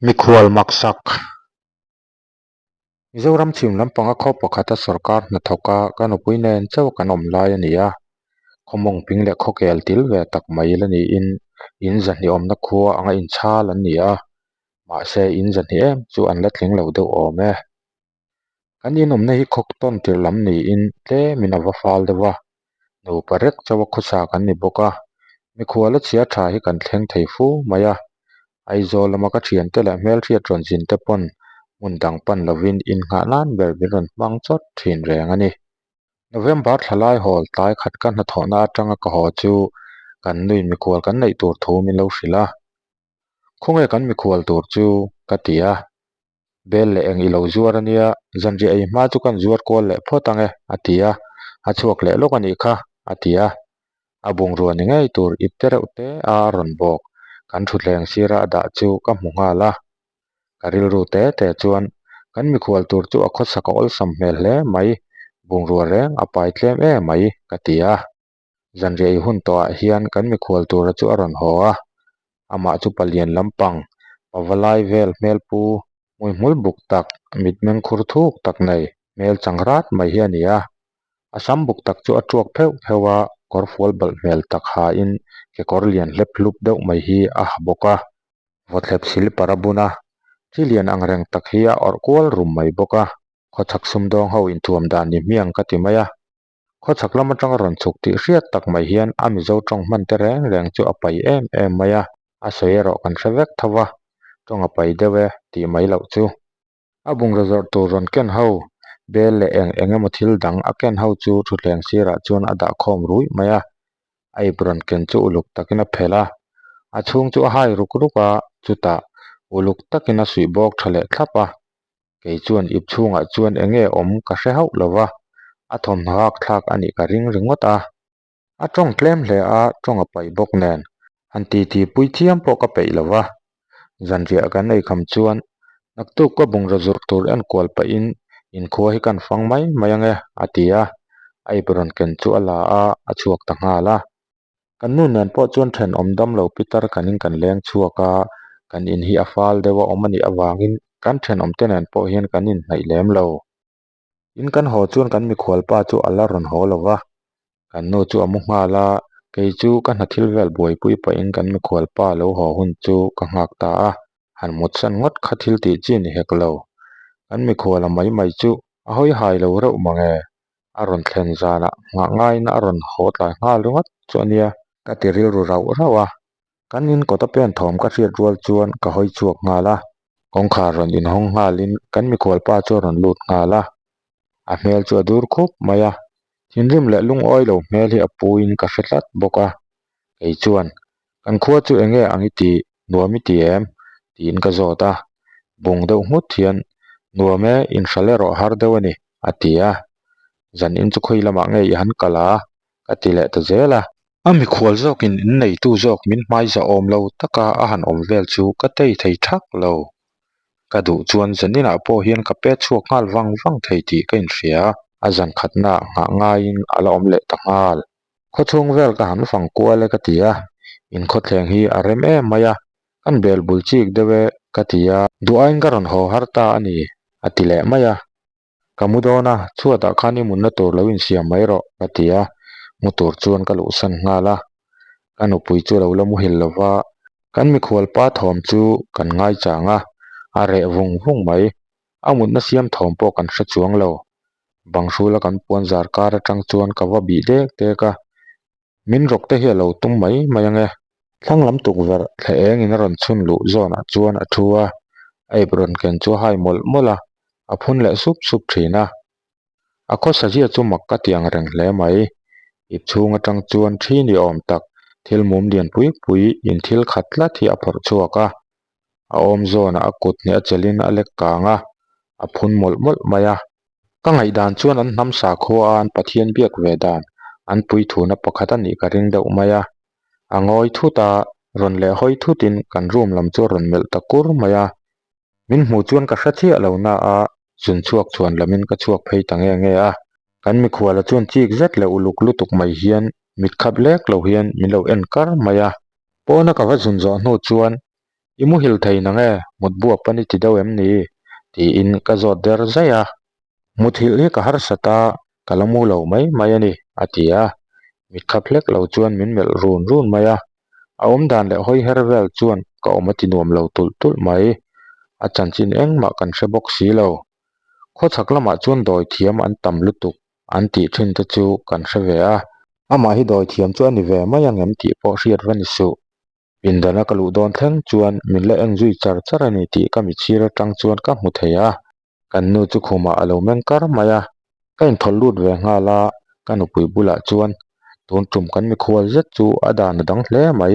Mikhual maksak. Mizoram chhim lampanga khaw pakhata sorkar hnathawka ka nupui nen chauh kan awm lai a ni a. Khaw mawngping leh khaw kel til ve tak mai la niin in zahnih awmna khua anga inchhal an ni a. Mahse in zahnih em chu an la tling lo deuh awm e. Kan inawmna hi khawk tawn tirh lam niin tlemin a va fal deuh a, nupa rek chauha khawsa kan ni bawk a, mikhuala chhia tha hi kan thleng thei fu mai a. Aizawl lama ka thiante leh hmelhriat rawn zin te pawn hmun dang pan lovin innghah nan ber min rawn hmang chawt thin reng a ni. November thla lai hawl tlai khat ka hnathawhna atanga ka haw chu kan nuin mikhual kan neih tur thu min lo hrilh a, Khawnge kan mikhual tur chu? ka ti a. Bel leh eng i lo zuar a nia, zanriah ei hma chu kan zuar kual leh phawt ang e, a ti a. A chhuak leh lawk a nih kha, a ti a. A bungrua ni ngei tur ip te reuh te a rawn bawk. Kan thutthleng sira a dah chu ka hmu nghal a. Ka rilru te te chuan kan mikhual tur chu a khawsak a awlsam hmel hle mai, bungrua reng a pai tlem e mai, ka ti a. Zanriah i hun tawhah hian kan mikhual tura chu a rawn haw a, amah chu palian lampang, pavalai vel hmelpu, hmuihmul buk tak, mitmeng khur thuk tak nei, hmel chang rat mai hi a ni a. A sam buk tak chu a tuak pheuh pheuh a, kawr fual balh hmel tak hain kekawr lian hlep hlup deuh mai hi a ha bawk a. Vawthlep silipar a bun a, thi lian angreng tak hi a awrh kual rum mai bawk a. Khawchhak sumdawng ho inthuam dan ni hmiang ka ti mai a. Khawchhak lam atanga rawn chhuk tih hriat tak mai hian a Mizo tawng hman te reng reng chu a pai em em mai a, a sawi erawh kan hre vek tho va, tawng a pai deuh e tih mai loh chu. A bungraw zawrh tur rawn ken ho, bel leh eng eng emaw thil dang a ken ho chu thutthleng sirah chuan a dah khawm ruih mai a, a ip rawn ken chu uluk takin a phelh a, a chhung chu a hai ruk ruk a, chutah uluk takin a suih bawk tha leh thlap a. Kei chuan ip chhungah chuan eng nge awm ka hre hauh lo va, a thawmhnaw hak thlak a nih ka ring ringawt a. A tawng tlem hle a, tawng a paih bawk nen, han titi pui thiam pawh ka peih lo va. Zanriah kan ei kham chuan naktuk ka bungraw zurh tur enkual pahin inkhua hi kan fang mai mai ange a ti a, a ip rawn ken chu a la a, a chhuak ta nghal a. Kan nu nen pawh chuan thenawm dam lo pitar kanin kan leng chhuak a, kan in hi a fal deuh a awm a nih avangin kan thenawm te nen pawh hian kan inhnaih lem lo. In kan haw chuan kan mikhual pa chu a la rawn haw lo va, kan nu chu a mu nghal a, kei chu ka hna thil vel buaipui pahin kan mikhual pa lo haw hun chu ka nghak ta a, han mutsan ngawt kha thil tih chi ni hek lo. Kan mikhuala mai mai chu a hawi hai lo reuh mange. A rawn thlen zanah nghah ngaiin a rawn haw tlai nghal ringawt chu a nia. Ka ti rilru rauh rauh a, kan in kawta pen thawm ka hriat rual chuan ka hawi chhuak nghal a. Kawngkhar rawn inhawng nghalin kan mikhual pa chu a rawn lut nghal a, a hmel chu a dur khup mai a, thinrim leh lungawi lo hmel hi a puiin ka hre tlat bawk a. Kei chuan, Kan khua chu eng nge ang i tih, nuam i ti em? tiin ka zawt a. Bung deuh nghut hian, Nuam e, inhral erawh har deuh a ni, a ti a. Zan in chu khawi lamah nge i han kal a? ka ti leh ta zel a. A mikhual zawkin in neitu zawk min hmai zahawm lo taka a han awm vel chu ka tei thei thak lo. Ka duh chuan zaninah pawh hian ka pet chhuak nghal vang vang thei tih ka inhria. A zan khatnaah nghah ngaiin a la awm leh ta nghal. Khawchhung vel ka han fang kual e ka ti a, in khawthleng hi a rem em mai a, kan bel bul chik deuh e ka ti a. Duh aiin ka rawn haw har ta a ni, a ti leh mai a. Ka mu dawn a, chhuatah khan i munna tur lo insiam mai rawh ka ti a, mu tur chuan ka luhsan nghal a. Ka nupui chu a lo la muhil lo va, kan mikhual pa thawm chu kan ngaichang a, a reh vung vung mai. A mutna siam thawm pawh kan hre chuang lo. Bang hrula kan puan zar kar atang chuan ka va bih dek dek a, min rawk te hi a lo tum mai mai ange. Thlang lam tukverh thla eng in a rawn chhun luh zawnah chuan a thu a, a ip rawn ken chu a hai mawlh mawlh a, a phun leh sup sup thin a. A khawsa zia chu mak ka ti ang reng hle mai. Ip chhung atang chuan thi ni awm tak thil mum lian pui pui in thil khat tlat hi a phawrh chhuak a. A awm zawnah a kut hnih a chelhin a lek kang a, a phun mawlh mawlh mai a. Ka ngaihdan chuan an hnam sakhua a an Pathian biak ve dan an puithuna pakhat a nih ka ring deuh mai a. A ngawi thut a, rawn leh hawi thutin kan room lam chu a rawn melh ta kur mai a. Min hmuh chuan ka hre chiah lo na a, zun chhuak chhuan lamin ka chhuak phei ta nge nge a. Kan mikhuala chuan chik zet leh uluk lutuk mai hian mit khap lek lo hian min lo en kar mai a. Pawna ka va zun zawh hnu chuan. I muhil thei nang e, mutbu a pan i ti deuh em ni? tiin ka zawt der zaih a. Muthilh hi ka harsat a, ka la mu lo mai mai a ni, a ti a. Mitkhap hlek lo chuan min melh run run mai a. A awm dan leh hawi her vel chuan ka awm a ti nuam lo tulh tulh mai. A chanchin engmah kan hre bawk si lo. Khawchhak lamah chuan dawi thiam an tam lutuk an tih thin te chu kan hre ve a. Amah hi dawi thiam chu a ni ve mai ang em tih pawh hriat va ni suh. Pindana ka luh dawn thleng chuan min la en zui char char a ni tih ka mitchhir atang chuan ka hmu thei a. Kan nu chu khumah a lo meng kar mai a, ka inthawlh lut ve nghal a, ka nupui bulah chuan tun tum kan mikhual zet chu a dan a dang hle mai,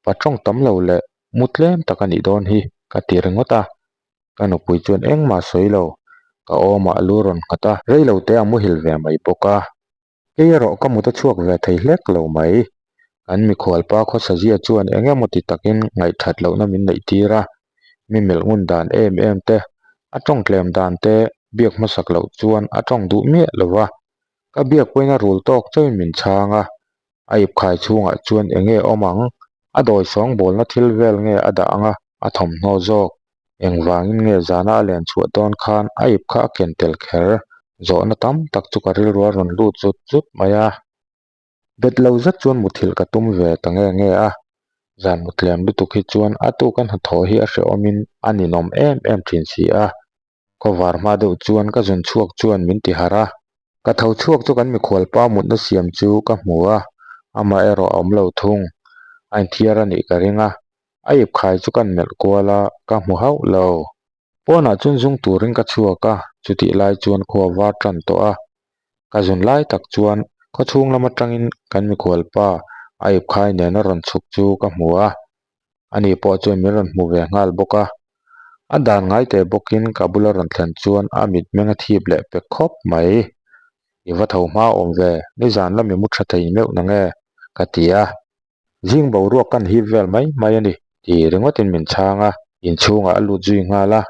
pa tawng tam lo leh mu tlem tak a nih dawn hi ka ti ringawt a. Ka nupui chuan engmah sawi lo, ka awmah a lu rawn nghat a, rei lo te a muhil ve mai bawk a. Kei erawh ka mut a chhuak ve thei hlek lo mai. Kan mikhual pa khawsazia chuan eng emaw ti takin ngaihthat lohna min neih tir a, mi melh ngun dan em em te, a tawng tlem dan te biak hmasak loh chuan a tawng duh miah lo va. Ka biak pawhin a rul tawk chauhin min chhang a, A ipkhai chhungah chuan eng nge awm ang? A dawi sawngbawlna thil vel nge a dah ang a, a thawmhnaw zawk? Engvangin nge zana a len chhuah dawn khan a ip kha a ken tel kher? Zawhna tam tak chu ka rilru a rawn lut zut zut mai a. Bet lo zet chuan muthilh ka tum ve ta nge nge a. Zan mutlem lutuk hi chuan a tuka hnathawh hi a hrehawmin a ninawm em em thin si a. Khawvar hma deuh chuan ka zun chhuak chuan min ti harh a, ka tho chhuak chu kan mikhual pa mutna siam chu ka hmu a, amah erawh a awm lo thung. A inthiar a nih ka ring a, a ip khai chu kan melh kual a, ka hmu hauh lo. Pawnah chuan zung turin ka chhuak a, chutih lai chuan khua var tan tawh a. Ka zun lai tak chuan khawchhung lam atangin kan mikhual pa a ip khai nen a rawn chhuk chu ka hmu a, Ani pawh chuan min rawn hmu ve nghal bawk a, a dan ngai teh bawkin ka bula rawn thlen chuan a mitmeng a thip leh pek khawp mai. I va tho hma awm ve, nizan lami mu tha thei meuh na nge? ka ti a. Zing boruak kan hip vel mai mai a ni ti ringawtin min chhang a, inchhungah a lut zui nghal a.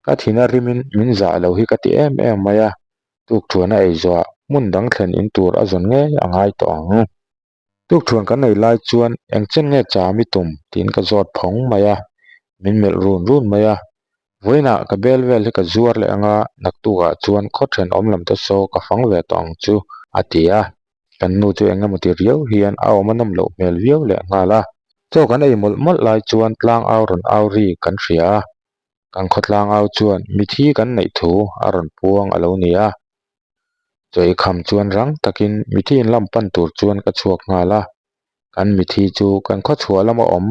Ka thin a rimin min zah lo hi ka ti em em mai a, tukthuan a ei zawhah hmun dang thlen in tur a zawn ngei a ngai tawh ang. Tukthuan kan nei lai chuan eng chen nge cham i tum tiin ka zawt phawng mai a, min melh run run mai a. Vawiinah ka bel vel hi ka zuar leh anga naktukah chuan khaw thenawm lam te saw ka fang ve tawh ang chu a ti a. Kan nu chu eng emaw ti riau hian a awm a nawm loh hmel viau leh nghal a. Chaw kan ei mawlh mawlh lai chuan tlang au rawn au ri kan hria a. Kan khaw tlang au chuan mithi kan neih thu a rawn puang a lo ni a. Chawi kham chuan rang takin mithi in lam pan tur chuan ka chhuak nghal a, kan mithi chu kan khaw chhuah lama awm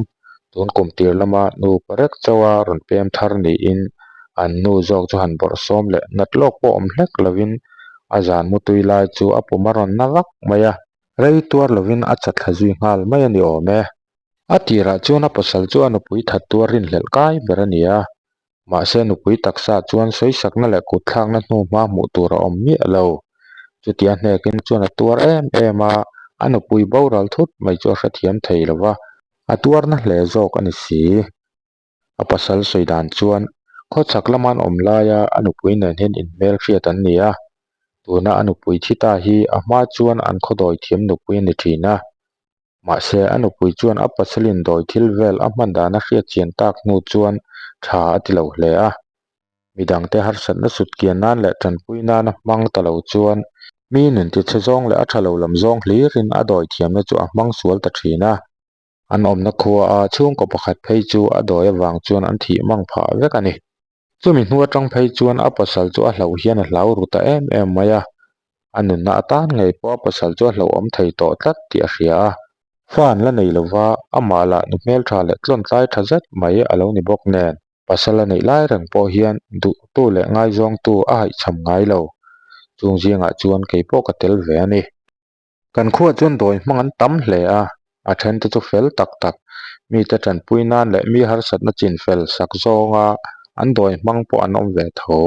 tun kum tir lama nu parek chauha rawn pem thar niin an nu zawk chu han bawrh sawm leh nat lawk pawh awm hlek lovin a zan mutui lai chu a pum a rawn na vak mai a, rei tuar lovin a chatthla zui nghal mai a ni awm e. A tirah chuan a pasal chu a nupui that tuar rinhlelh kai ber a ni a, Mahse nupui taksa chuan sawisakna leh kutthlakna hnu hma hmuh tur a awm miah lo. Chutia hnekin chuan a tuar em em a, a nupui boral thut mai chu a hrethiam thei lo va, a tuarna hle zawk a ni si. A pasal sawi dan chuan khawchhak lama an awm laia a nupui nen hian inhmel hriat an ni a, tuna a nupui thi ta hi a hma chuan an khawdawi thiam nupui a ni thin a. Mahse, a nupui chuan a pasalin dawi thil vel a hman dan a hriat chian tak hnu chuan tha a ti lo hle a. Midangte harsatna sut kian nan leh tanpui nana hmang ta lo chuan mi nun tichhe zawng leh a tha lo lam zawng hlirin a dawi thiamna chu a hmang sual ta thin a. An awmna khua a chhungkaw pakhat phei chu a dawi avang chuan an thih mang phah vek a ni. Chumi hnu atang phei chuan a pasal chu a hlauh hian a hlau ru ta em em mai a, a nunna atan ngei pawh a pasal chu a hlauhawm thei tawh tlat tih a hria a. Fa an la nei lova, amah lah nu hmeltha leh tlawntlai tha zet mai a lo ni bawk nen, pasal a neih lai reng pawh hian duhtu leh ngaizawngtu a haihchham ngai lo. Chung zingah chuan kei pawh ka tel ve a ni. Kan khuah chuan dawi hmang an tam hle a, a thente chu fel tak tak, mite tanpui nan leh mi harsatna chin fel sak zawnga an dawi hmang pawh an awm ve tho.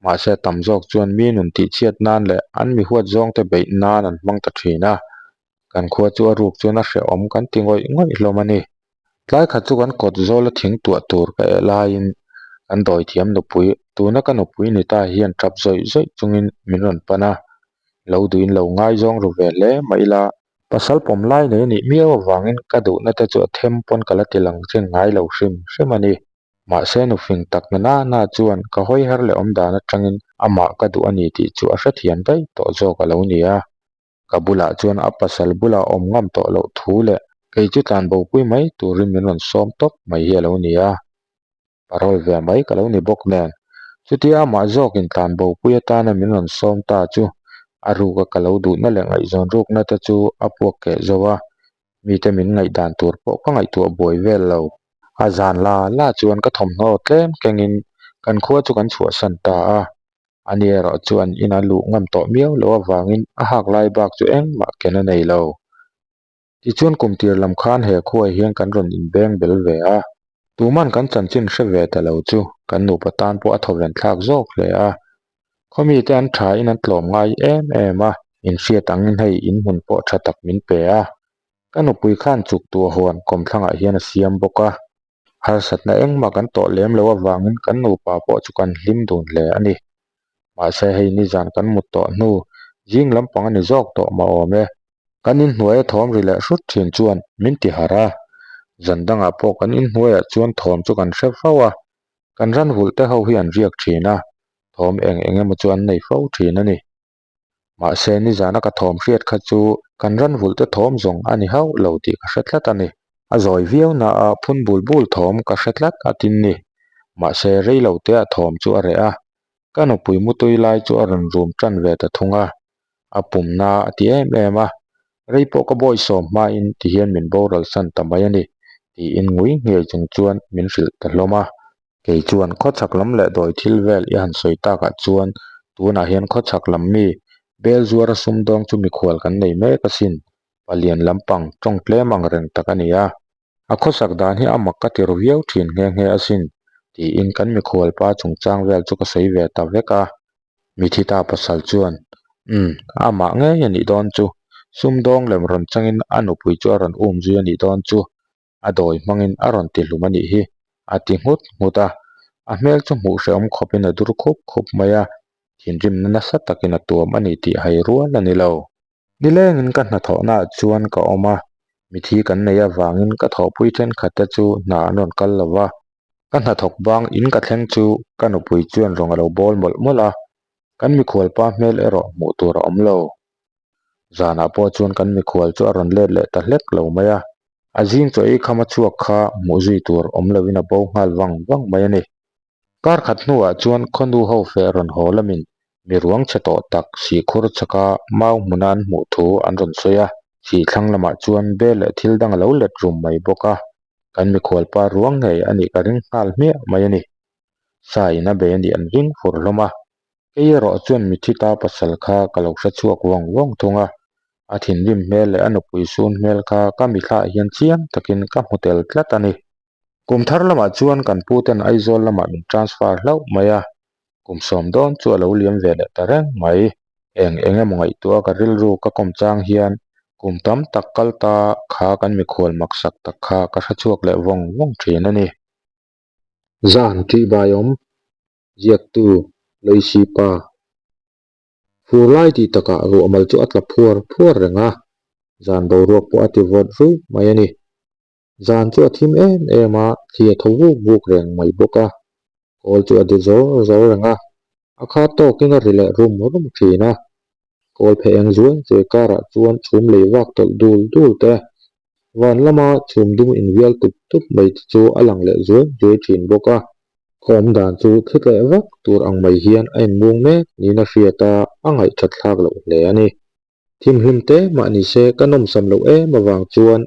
Mahse a tam zawk chuan mi nun tihchhiat nan leh an mi huat zawngte beih nan an hmang ta thin a, kan khua chu a ruk chuan a hrehawm kan ti ngawih ngawih hlawm a ni. Tlai khat chu kan kawt zawla thing tuah tur ka eh laiin kan dawithiam nupui, tuna ka nupui ni ta hian tap zawih zawih chungin min rawn pan a, lo duhin lo ngaizawng ru ve hle mah ila. Pasal pawm lai nei a nih miau avangin ka duhna te chu a them pawn ka la ti lang chin ngai lo hrim hrim a ni. Mahse nufing tak na na na chuan ka hawi her leh awm dan atangin amah ka duh a ni tih chu a hrethiam daih tawh zawk a lo ni a. Ka bulah chuan a pasal bula awm ngam tawh loh thu leh kei chu tlanbopui mai turin min rawn sawm tawp mai hi a lo ni a. Parol ve mai ka lo ni bawk nen, chutia amah zawkin tlanbopui atana min rawn sawm ta chu a ruka ka lo duhna leh ngaihzawn rukna te chu a puak keh zo a, mite min ngaihdan tur pawh ka ngaihtuah buai vel lo. A zan la la chuan ka thawmhnaw tlem kengin kan khua chu kan chhuahsan ta a, ani erawh chuan ina luh ngam tawh miau loh avangin a hak lai bak chu engmah ken a nei lo. Tichuan kum tir lam khan he khuai hian kan rawn inbeng bel ve a, tuman kan chanchin hre ve ta lo chu kan nupa tan pawh a thawven thlak zawk hle a. Khawmi te an tha in an tlawm ngai em em a, inhriat angin hei inhmun pawh tha tak min pe a. Ka nupui khan chuk tuah huan kawmthlangah hian a siam bawk a, harsatna engmah kan tawh lem loh avangin kan nupa pawh chu kan hlim dun hle a ni. Mahse hei nizan kan mut tawh hnu zing lampang a ni zawk tawh mah awm e. Kan inhnuaia thawm ri leh hrut thin chuan min ti harh a, zan dangah pawh kan inhnuaiah chuan thawm chu kan hre fo a, kan ran vulh te ho hi an riak thin a, thawm eng eng emaw chu an nei fo thin a ni. Mahse nizana ka thawm hriat kha chu kan ran vulh te thawm zawng a ni hauh lo tih ka hre tlat a ni. A zawi viau na a phun bul bul thawm ka hre tlat a tin ni. Mahse rei lo te a thawm chu a reh a, ka nupui mutui lai chu a rawn rum tan ve ta thung a. A pum na a ti em em a, rei pawh ka bawi sawm hmain ti hian min boral san ta mai a ni tiin ngui ngei chung chuan min hrilh ta hlawm a. Kei chuan khawchhak lam leh dawi thil vel i han sawi takah chuan tunah hian khawchhak lam mi bel zuara sumdawng chu mikhual kan nei mek asin, palian lampang tawng tlem ang reng tak a ni a. A khawsak dan hi a mak ka ti ru viau thin nghe nghe asin, tiin kan mikhual pa chungchang vel chu ka sawi ve ta vek a. Mithita pasal chuan, Umm, amah ngei a nih dawn chu, sumdawng lem rawn changin a nupui chu a rawn um zui a nih dawn chu, a dawi hmangin a rawn ti hlum a nih hi, a ti nghut nghut a. A hmel chu hmuh hrehawm khawpin a dur khup khup mai a, thinrimna nasa takin a tuam a ni tih hai rual a ni lo. Nilengin ka hnathawhnaah chuan ka awm a, mithi kan neih avangin ka thawhpui thenkhat te chu hna an rawn kal lo va. Ka hnathawk bang in ka thleng chu ka nupui chuan rawng a lo bawl mawlh mawlh a, kan mikhualpa hmel erawh hmuh tur a awm lo. Zanah pawh chuan kan mikhual chu a rawn let leh ta hlek lo mai a, a zing chaw ei kham a chhuak kha hmuh zui tur awm loin a bo nghal vang vang mai a ni. Kar khat hnuah chuan khawnu ho feh rawn haw lamin mi ruang chhe tawh tak sihkhur chhaka mau hmuna an hmuh thu an rawn sawi a, sih thlang lamah chuan bel leh thil dang a lo let rum mai bawk a, kan mikhualpa ruang ngei a nih ka ring nghal hmiah mai a ni. Sa in a bei a nih an ring fur hlawm a, kei erawh chuan mithi ta pasal kha ka lo hre chhuak vawng vawng thung a, a thinrim hmel leh a nupui sun hmel kha ka mithlaah hian chiang takin ka hmu tel tlat a ni. Kum thar lamah chuan kan pu ten Aizawl lamah min transfer hlauh mai a, kum sawm dawn chu a lo liam ve leh ta reng mai. Eng eng emaw ngaihtuah ka rilru ka kawm chang hian kum tam tak kal ta kha kan mikhual maksak tak kha ka hre chhuak leh vawng vawng thin a ni. Zan ṭihbai awm, ziaktu Loisi pa. Fur lai tih takah ruahmal chu a tla phuar phuar reng a, zan boruak pawh a ti vawt ruih mai a ni. Zan chu a thim em em a, thli a tho vuk vuk reng mai bawk a. Kawl chu a de zawr zawr reng a, a kha tawkin a ri leh rum rum thin a. Kawl phe eng zuai zuai karah chuan chhum lei vak tawlh dul dul te, van lama chhum dum invial tup tup mai te chu a lang leh zuai zuai thin bawk a. Khaw awm dan chu thli tleh vak tur ang mai hian a inmung mek niin a hriat a, a ngaihthat thlak loh hle a ni. Thimhlim te mah ni se ka nawmsam loh em avang chuan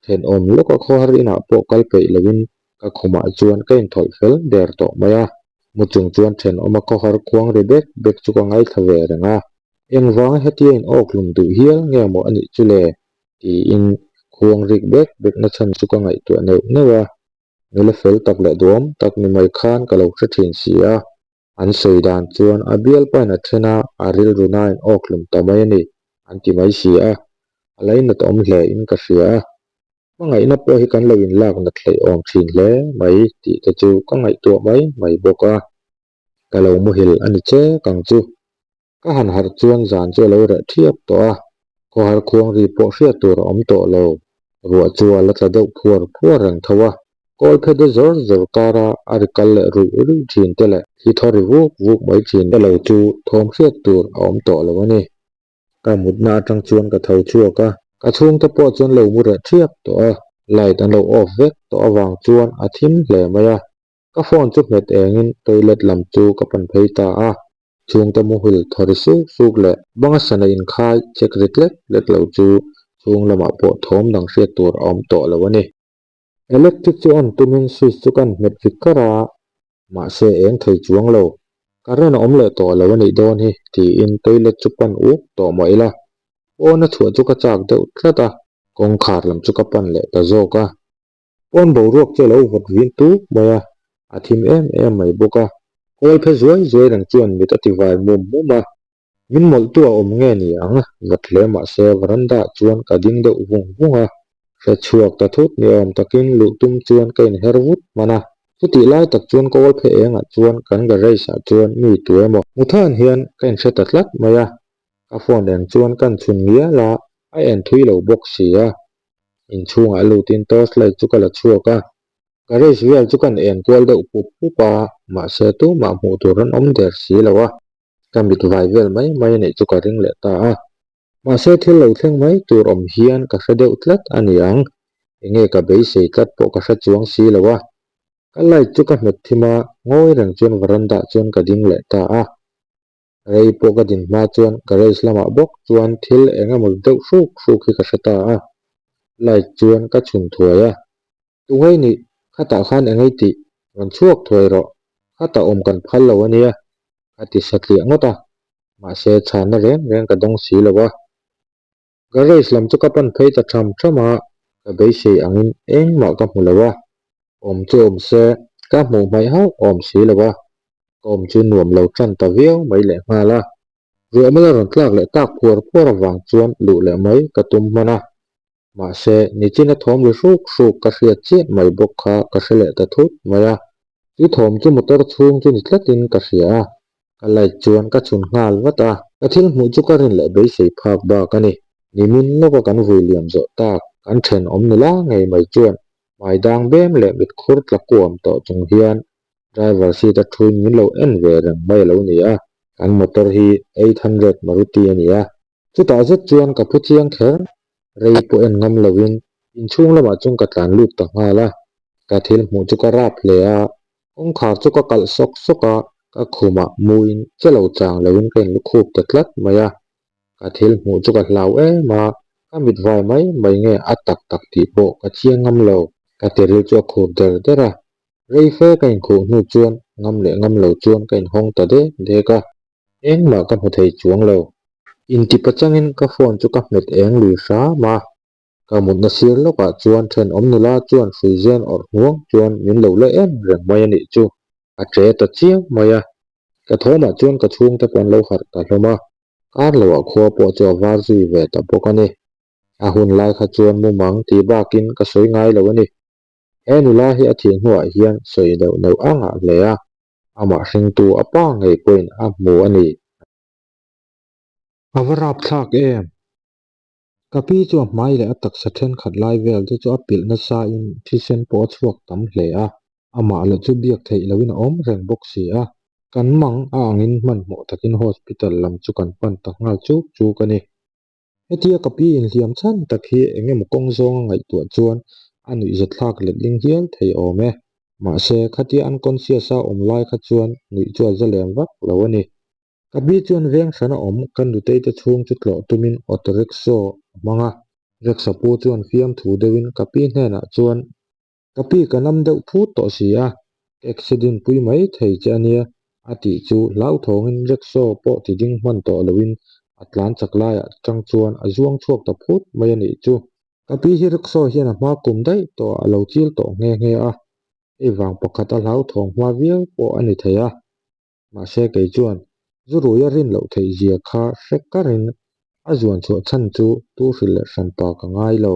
thenawm lawka khawhar inah pawh kal peih loin ka khumah chuan ka inthawlh fel der tawh mai a. Mu chung chuan thenawma khawhar khuang ri bek bek chu ka ngaithla ve reng a. Engvanga hetia in awkhlum duh hial nge maw a nih chu le? tiin khuang rik bek bek na chhan chu ka ngaihtuah neuh neuh a. Nula fel tak leh duhawm tak ni mai khan ka lo hre thin si a. An sawi dan chuan a bialpain a then a, a rilru nain awk hlum ta mai a ni, an ti mai si a. A lainat awm hle in ka hria a. Hmangaihna pawh hi kan lo inlak nat hleih awm thin hle mai tih te chu ka ngaihtuah mai mai bawk a. Ka lo muhil a ni che kang chu. Ka han harh chuan zan chu a lo reh thiap tawh a. Khawhar khuang ri pawh hriat tur a awm tawh lo. Ruah chu a la tla deuh phuar phuar reng tho a. Kawl phe de zawr zawr kara a ri kal leh ruih ruih thin te leh thli thaw ri vuk vuk mai thin te lo chu thawm hriat tur a awm tawh lo a ni. Ka mutna atang chuan ka tho chhuak a, ka chhungte pawh chuan lo mu reh thiap tawh a, light an lo off vek tawh avang chuan a thim hle mai a. Ka phone chu hmet engin toilet lam chu ka pan phei ta a, chhungte muhil thaw ri suk suk leh banga sana inkhai check ri tlek tlek lo chu chhung lamah pawh thawm dang hriat tur a awm tawh lo a ni. Electric chu on tumin switch chu kan hmet ri kar a, mahse eng thei chuang lo. Current a awm leh tawh lo a nih dawn hi tiin toilet chu pan uk tawh mah ila, pawn a chhuah chu ka chak deuh tlat a, kawngkhar lam chu ka pan leh ta zawk a. Pawn boruak chu a lo vawt vin tuk mai a, a thim em em mai bawk a. Kawl phe zuai zuai reng chuan mit a ti vai mum mum a. Min mawlhtu a awm nge ni ang? Vawt hle mah se veranda ah chuan ka ding deuh vung vung a. Hre chhuak ta thut ni awm takin luh tum chuan ka inher vut hman a. Chutih lai tak chuan kawl phe engah chuan kan garage ah chuan mi tu emaw hmu than hian ka inhre ta tlat mai a. Ka phone eng chuan kan chhun ngial a, a en thui lo bawk si a. Inchhungah lutin torch light chu ka la chhuak a, garage vel chu kan en kual deuh pup pup a, mahse tumah hmuh tur an awm der si lo a, ka mit vai vel mai mai a neih chu ka ring leh ta a. Mahse thil lo thleng mai tur awm hian ka hre deuh tlat a ni ang, enge ka beisei tlat pawh ka hre chuang si lo a. Ka light chu ka hmet thim a, ngawi reng chuan veranda chuan ka ding leh ta a. Rei pawh ka din hma chuan garage lamah bawk chuan thil eng emaw deuh hruk hruk hi ka hre ta a, light chuan ka chhun thuai a. Tungei nih, khatah khan engei tih, rawn chhuak thuai rawh, khatah awm kan phal lo a nia, ka ti satliah ngawt a, mahse chhanna reng reng ka dawng si lo a. Garage lam chu ka pan phei ta tham tham a, ka beisei angin engmah ka hmu lo a, awm chu awm se ka hmuh hmaih hauh awm si lo a, ka awm chu nuam lo tan ta viau mai leh nghal a. Ruahmal a rawn tlak leh tak phuar phuar avang chuan luh leh mai ka tum hman a, mahse nichina thawm ri hruk hruk ka hriat chiah mai bawk kha ka hre leh ta thut mai a, chu thawm chu motor chhung chu ni tlatin ka hria a, Ka light chuan ka chhun nghal vat a. Ka thil hmuh chu ka rin leh beisei phak bak a ni. Nimin lawka kan vui liam zawh tak, kan thenawm nula ngei mai chuan hmai dang bem leh mit khur tla kuam tawh chung hian driver seat a thuin min lo en ve reng mai a lo ni a. Kan motor hi 800 Maruti a ni a. Chutah zet chuan ka phu chiang kher, rei pawh en ngam loin inchhung lamah chuan ka tlan lut ta nghal a. Ka thil hmuh chu ka rap hle a, kawngkhar chu ka kalh sawk sawk a, ka khumah muin che lo chang loin ka inlukhup ta tlat mai a. Ka thil hmuh chu ka hlau em a, ka mit vai mai mai nge a tak tak tih pawh ka chiang ngam lo. Ka tiril chu a khur der der a, rei fe ka inkhuh hnu chuan ngam leh ngam lo chuan ka inhawng ta dek dek a. Engmah ka hmu thei chuang lo. Inti pachangin ka phone chu ka hmet eng lui hram a. Ka mutna sir lawkah chuan thenawm nula chuan hruizen awrh hnuang chuan min lo la em reng mai a nih chu. A che ta chiang mai a. Ka thawmah chuan ka chhungte pawh an lo harh ta hlawm a. Kar loah khua pawh chu a var zui ve ta bawk a ni. A hun lai kha chuan mumang tih bakin ka sawi ngai lo a ni. He nula hi a thih hnuah hian sawi neuh neuh a ngah hle a. Amah hringtu a pa ngei pawhin a hmu a ni. A va rapthlak em? Ka pi chu a hmai leh a taksa thenkhat lai vel te chu a pilh nasa in thisen pawh a chhuak tam hle a. Amah lah chu biak theih loin a awm reng bawk si a. Kan mang a angin hmanhmawh takin hospital lam chu kan pan ta nghal chuk chuk a ni. Hetia ka pi inhliam chhan tak hi eng emaw kawng zawnga ngaihtuah chuan a nuihzathlak letling hial thei awm e. Mahse, khatia unconscious a awm lai kha chuan nuih chu a za lem vak lo a ni. Ka pi chuan veng hrana awm ka nutei te chhung chu tlawh tumin auto rickshaw a hmang a. Rickshaw pu chuan fiamthu deuhin ka pi hnenah chuan, Ka pi ka nam deuh phut tawh si a, ka accident pui mai thei che a nia, a tih chu hlauthawngin rickshaw pawh ti ding hman tawh loin a tlan chak laiah chang chuan a zuang chhuak ta phut mai a nih chu. Ka pi hi rickshaw hian a hma kum daih tawh a lo chil tawh nghe nghe a, hei vang pakhat a hlauthawng hma viau pawh a ni thei a. Mahse kei chuan zu ruia rin loh theih zia kha hre karin a zuan chhuah chhan chu tu hrilh leh hran pa ka ngai lo.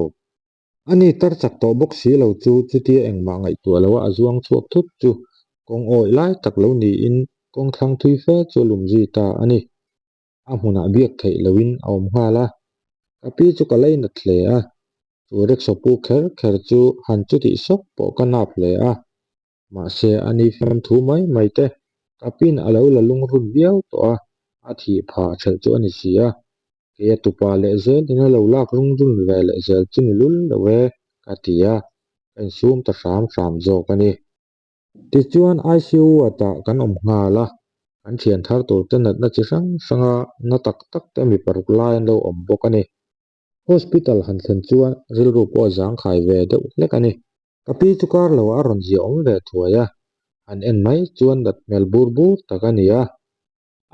A ni tar chak tawh bawk si lo chu chutia engmah ngaihtuah loa a zuang chhuak thut chu kawng awih lai tak lo niin kawng thlang thui fe chu a lum zui ta a ni. A hmunah biak theih loin a awm nghal a. Ka pi chu ka leinat hle a, chu rickshaw pu kher kher chu han chutih sawk pawh ka nap hle a. Mahse a ni fiam thu mai mai te, ka pin a lo la lungrun viau tawh a, a thih phah ṭhelh chu a ni si a. Kei a tupa leh zel in a lo lak lungrun ve leh zel chu ni lul lo e, ka ti a, ka insum ta hram hram zawk a ni. Tichuan ICU ward-ah kan awm nghal a, kan thian thar tur te natna chi hrang hranga na tak tak te mi paruk lai an lo awm bawk a ni. Hospital han thlen chuan rilru pawh a zangkhai ve deuh hlek a ni. Ka pi chu kar lo a rawn zia awm ve thuai a, han en mai chuan nat hmel bur bur tak a ni a.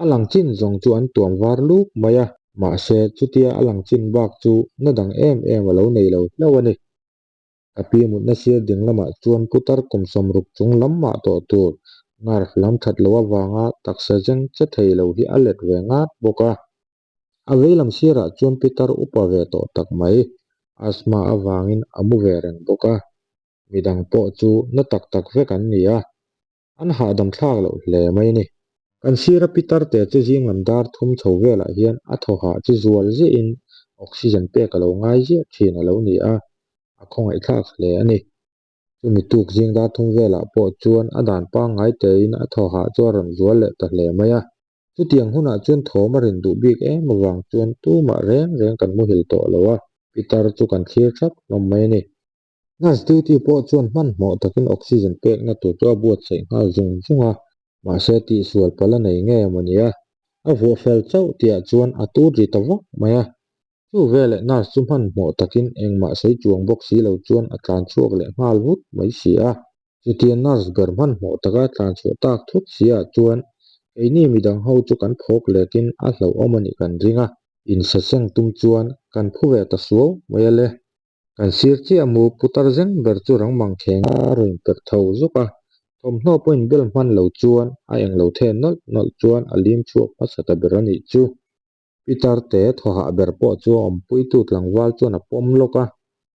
A lang chin zawng chu an tuam var luk mai a, mahse chutia a lang chin bak chu na dang em em a lo nei lo hlauh a ni. Ka pi mutna sir ding lamah chuan putar kum sawmruk chung lam mah tawh tur nerve lam that loh avanga taksa zeng che thei lo hi a let ve ngat bawk a. A veilam sirah chuan pitar upa ve tawh tak mai, asthma avangin a mu ve reng bawk a. Midang pawh chu na tak tak vek an ni a, An hahdam thlak loh hle mai a ni. Kan sira pitar te chu zing lam dar thum chho velah hian a thaw hah chu zual ziahin oxygen pek a lo ngai ziah thin a lo ni a, a khawngaihthlak hle a ni. Chumi tuk zing dar thum velah pawh chuan a dan pangngai tein a thaw hah chu a rawn zual leh ta hle mai a. Chutiang hunah chuan thawm a rin duh bik em avang chuan tumah reng reng kan muhil tawh lo a, pitar chu kan thlir thap hlawm mai a ni. Nurse duty pawh chuan hmanhmawh takin oxygen pekna tur chu a buatsaih nghal zung zung a, mahse tihsual palh a nei nge maw nia. A vuah fel chauh tihah chuan a tut ri ta vak mai a. Chu veleh nurse chu hmanhmawh takin engmah sawi chuang bawk si lo chuan a tlan chhuak leh nghal vut mai si a. Chutia nurse ber hmanhmawh taka tlan chhuah tak thut si ah chuan keini midang ho chu kan phawk letin a hlauhawm a nih kan ring a, insaseng tum chuan kan phu ve ta suau mai a le. Kan sir chiah mu putar zeng ber chu rang mang kheng a rawn perh tho zuk a, thawmhnaw pawhin bel hman lo chuan a eng lo then nawlh nawlh chuan a lim chhuak hmasa ta ber a nih chu. Pitar te thawhah ber pawh chu a awmpuitu tlangval chuan a pawm lawk a,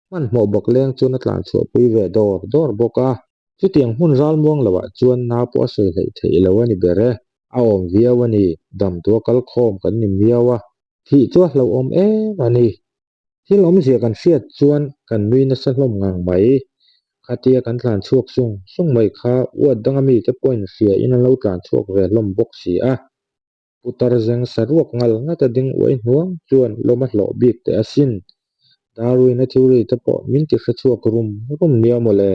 hmanhmawh bawk leng chuan a tlan chhuahpui ve dawr dawr bawk a. Chutiang hmun ralmuang loah chuan na pawh a sawi hleih theih lo a ni ber e, a awm viau a ni, damdua kalkhawm kan ni miau a, thih chu a hlauhawm em a ni. Thil awmzia kan hriat chuan kan nui nasa hlawm ngang mai. Khatia kan tlan chhuak sung sung mai kha uat danga mite pawhin hria in an lo tlan chhuak ve hlawm bawk si a. Putar zeng saruak ngal ngata ding uai hnuang chuan lawm a hlawh bik teh asin. Darwin-a theory te pawh min ti hre chhuak rum rum nia mawle.